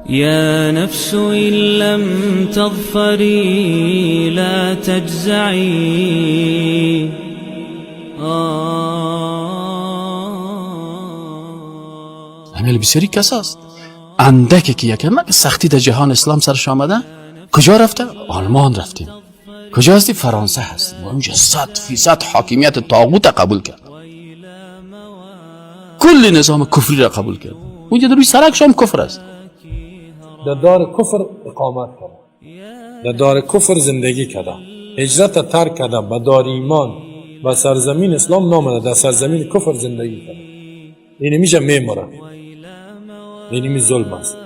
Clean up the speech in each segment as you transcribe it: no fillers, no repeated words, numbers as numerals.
يا نفس إن لم تظفري لا تجزعي. همین بسیاری کس است اندکی که یکم سختی در جهان اسلام سرش آمده، کجا رفته؟ آلمان رفتیم. کجا هستی؟ فرانسه هستیم. و اونجا 100% حاکمیت طاغوت قبول کرد، کل نظام کفری را قبول کرد. اونجا در روی سرک هم کفر است. در دار کفر اقامت کرده، در دار کفر زندگی کرده، هجرت ترک کرده، به دار ایمان و سرزمین اسلام نامده، در سرزمین کفر زندگی کرده. اینی میشه میموره، اینی می ظلم است.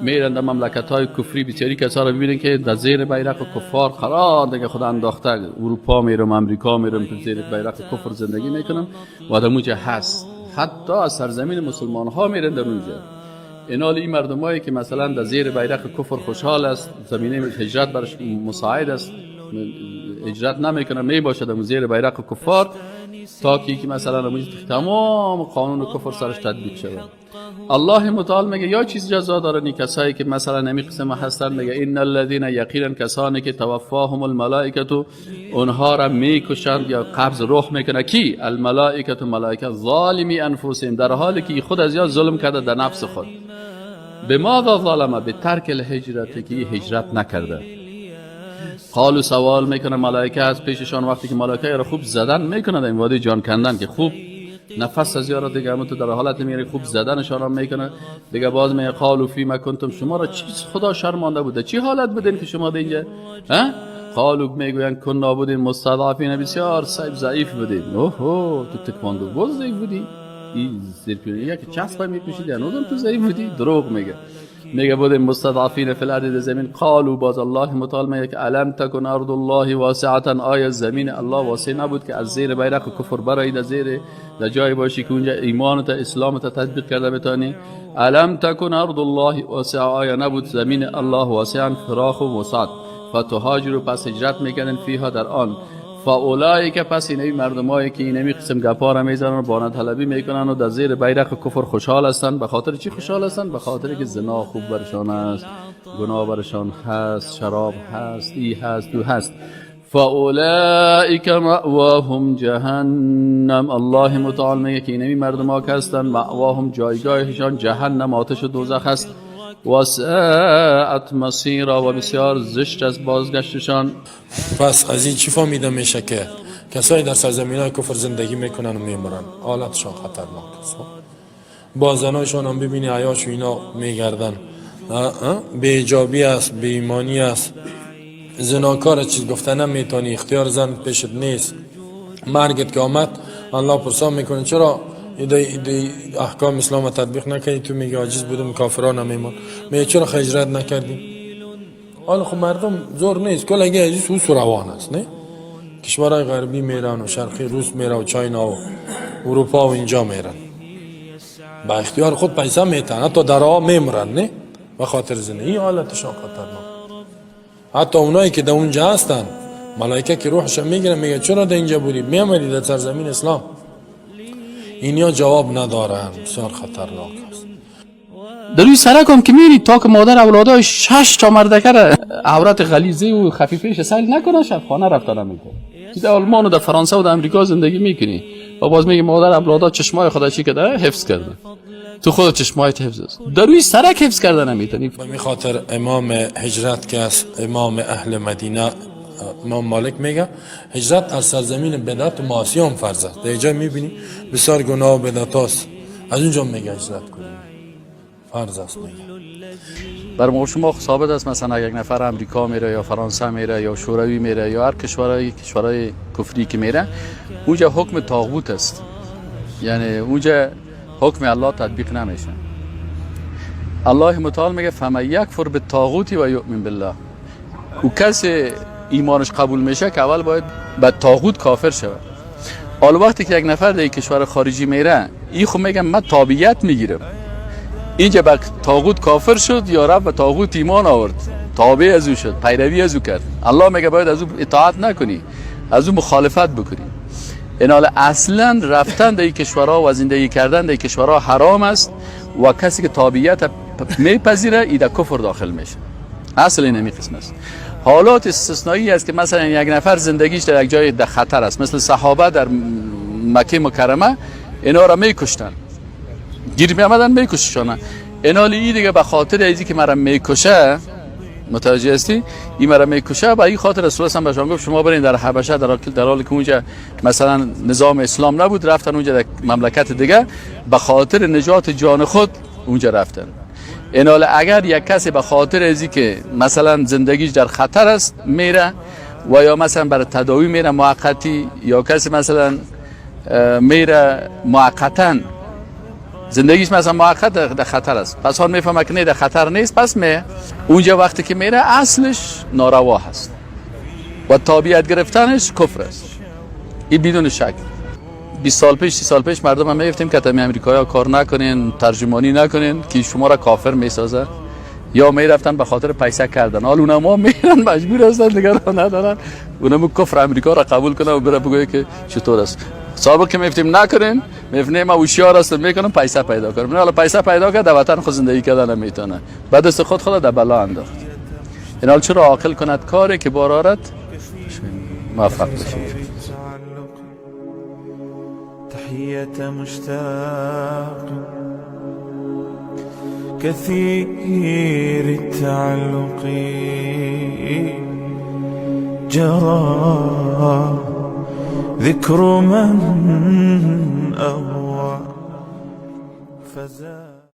میرن در مملکت های کفری، بسیاری کسا رو ببینن که در زیر بیرق کفار قرار دیگه خدا انداخته. اروپا میرم، امریکا میرم، تو زیر بیرق کفر زندگی میکنم و در اونجا هست. حتی از سرزمین مسلمان ها میرن در اونجا. اینال این مردمایی که مثلا در زیر بیرق کفر خوشحال است، زمینه هجرت برش مساعد است، هجرت نمیکنه، میباشه در زیر بیرق کفار تا که مثلا تمام قانون کفر سرش تطبیق شود. الله متعال میگه یا چیز جزا دارن این کسایی که مثلا نمی قسم هستن. میگه ان الذين، یقینا کسانی که توفاهم الملائکه، اونها را میکشند یا قبض روح میکنه. کی؟ الملائکه، ملائکه، ظالمی انفسهم، در حالی که خود از یا ظلم کرده در نفس خود. به ماذا ظلم؟ به ترک الهجرت، که هجرت نکرده. قالو، سوال میکنه ملائکه از پیششان. وقتی که ملائکه را خوب زدن میکنه، در این وادی جان کندن که خوب نفس از یارا دیگه همون تو در حالت میره، خوب زدنشان را میکنه دیگه. باز میگه قالو فیما کنتم، شما را چیز خدا شرمانده بوده، چی حالت بودین که شما اینجا؟ ها، قالو، میگوین کنا، بودیم، مستضعفین، بسیار صیب ضعیف بودیم. اوهو، تو تکواندو باز ضعیف بودی؟ این زیر یک چسب میپوشیدی، هنوزم تو ضعیف بودی؟ دروغ میگه. میگه بودیم مستضعفین فی الارض، زمین. قالوا، باز الله متعال میگه که الم تکن ارض الله واسعه، آیا زمین الله واسع نبود که از زیر بیرق کفر برای در زیر در جای باشی که اونجا ایمان تا اسلام تا تطبیق کرده بتانی؟ الم تکن ارض الله واسعه، آیا نبود زمین الله واسعا، فراخ و وسعت؟ فتهاجروا، پس هجرت میکردن، فیها، در آن. فاولئک، پس اینمی مردمایی که اینمی قسم گپا را میزنن و بانه طلبی میکنن و در زیر بیرق کفر خوشحال هستن. به خاطر چی خوشحال هستن؟ به خاطر که زنا خوب برشان است، گناه برشان هست، شراب هست، ای هست، دو هست. فاولئک مأواهم جهنم. الله متعال میگه که اینمی مردم ها که هستن، مأواهم، جایگاهشان، جهنم، آتش دوزخ است. و ساءت مصیرا، و بسیار زشت از بازگشتشان. پس از این چی فهمیده میشه؟ که کسایی در سرزمین های کفر زندگی میکنن و میمرن، حالتشان خطرناک است. با زنایشان هم ببینی، عیاش و اینا میگردن، بی‌حجابی است، بی ایمانی است، زناکار، چیز گفته نمیتونی، اختیار زن پیشت نیست. مرگت که آمد، الله پرسان میکنه چرا ایده احکام اسلام تطبیق نکردی؟ تو میگی عاجز بودم، کافران میمان. میگه چرا هجرت نکردی؟ حالا خب مردم زور نیست، کل اگه عزیز او روان است. نه، کشورهای غربی میرن و شرقی، روس میره و چاینا و اروپا و اینجا میرن، با اختیار خود پیسه میتن، حتی در راه میمرن، نه به خاطر زندگی. حالتشان خطرناک. حتی اونایی که در اونجا هستن، ملائکه که روحش میگیرن، میگه چرا در اینجا بودی؟ میامدی در سرزمین اسلام. اینیا جواب ندارن، بسیار خطرناک است. در روی سرک هم که میری، تا که مادر اولادای شش تا مردکه را عورت غلیظه و خفیفهش سیل نکنه، شب خانه رفته نمیکنه. تو در آلمان و در فرانسه و در امریکا زندگی میکنی و باز میگه مادر اولادا چشمای خدا چی کرده؟ حفظ کرده. تو خود چشمایت حفظ است، در روی سرک حفظ کرده نمیتونی. به می خاطر امام هجرت که است، امام اهل مدینه، امام مالک میگه هجرت از سرزمین بدعت و معاصی هم فرض است. در اینجا میبینی بسیار گناه و بدعت هاست، از اونجا میگه هجرت کنیم فرض است میگه. بر ما شما ثابت است، مثلا یک نفر امریکا میره یا فرانسه میره یا شوروی میره یا هر کشورهای کفری که میره، اونجا حکم طاغوت است، یعنی اونجا حکم الله تطبیق نمیشه. الله متعال میگه فمن یکفر بالطاغوت و یؤمن بالله. او کسی ایمانش قبول میشه که اول باید به طاغوت کافر شود. حالا وقتی که یک نفر در یک کشور خارجی میره، این خب میگم من تابعیت میگیرم، اینجا به طاغوت کافر شد یا رفت به طاغوت ایمان آورد، تابع از او شد، پیروی از او کرد. الله میگه باید از او اطاعت نکنی، از او مخالفت بکنی. این حال اصلا رفتن در این کشورها و زندگی کردن در این کشورها حرام است و کسی که تابعیت میپذیره، ای در کفر داخل میشه. اصل این همی قسم است. حالات استثنایی است که مثلا یک نفر زندگیش در یک جای در خطر است، مثل صحابه در مکه مکرمه، اینا را میکشتن، گیر می آمدن میکششانه. اینا ای دیگه به خاطر ازی که مرا میکشه، متوجه هستی، این مرا میکشه، به این خاطر رسول الله بهشان گفت شما برین در حبشه، در حالی که اونجا مثلا نظام اسلام نبود، رفتن اونجا در مملکت دیگه به خاطر نجات جان خود اونجا رفتن. اینال اگر یک کسی به خاطر ازی که مثلا زندگیش در خطر است میره، و یا مثلا برای تداوی میره موقتی، یا کسی مثلا میره موقتا زندگیش مثلا موقت در خطر است، پس آن میفهمه که نه در خطر نیست، پس می اونجا وقتی که میره اصلش ناروا هست و تابعیت گرفتنش کفر است. این بدون شک. 20 سال پیش، 30 سال پیش مردم هم میگفتیم که تمی امریکایی کار نکنین، ترجمانی نکنین که شما را کافر میسازه، یا میرفتن به خاطر پیسه کردن. حال اونا ما میرن مجبور هستن دیگه راه ندارن، اونم کفر امریکا را قبول کنه و بره بگویه که چطور است. سابق که میگفتیم نکنین، میگفتیم ما هوشیار هستم میکنم پیسه پیدا کنم. نه، حالا پیسه پیدا کرد در وطن خود زندگی کردن نمیتونه، بعد دست خود خود در بلا انداخت. این حال چرا عاقل کند کاری که بارارت موفق بشه. تحية مشتاق كثير التعلق جرى ذكر من أهوى فزاد.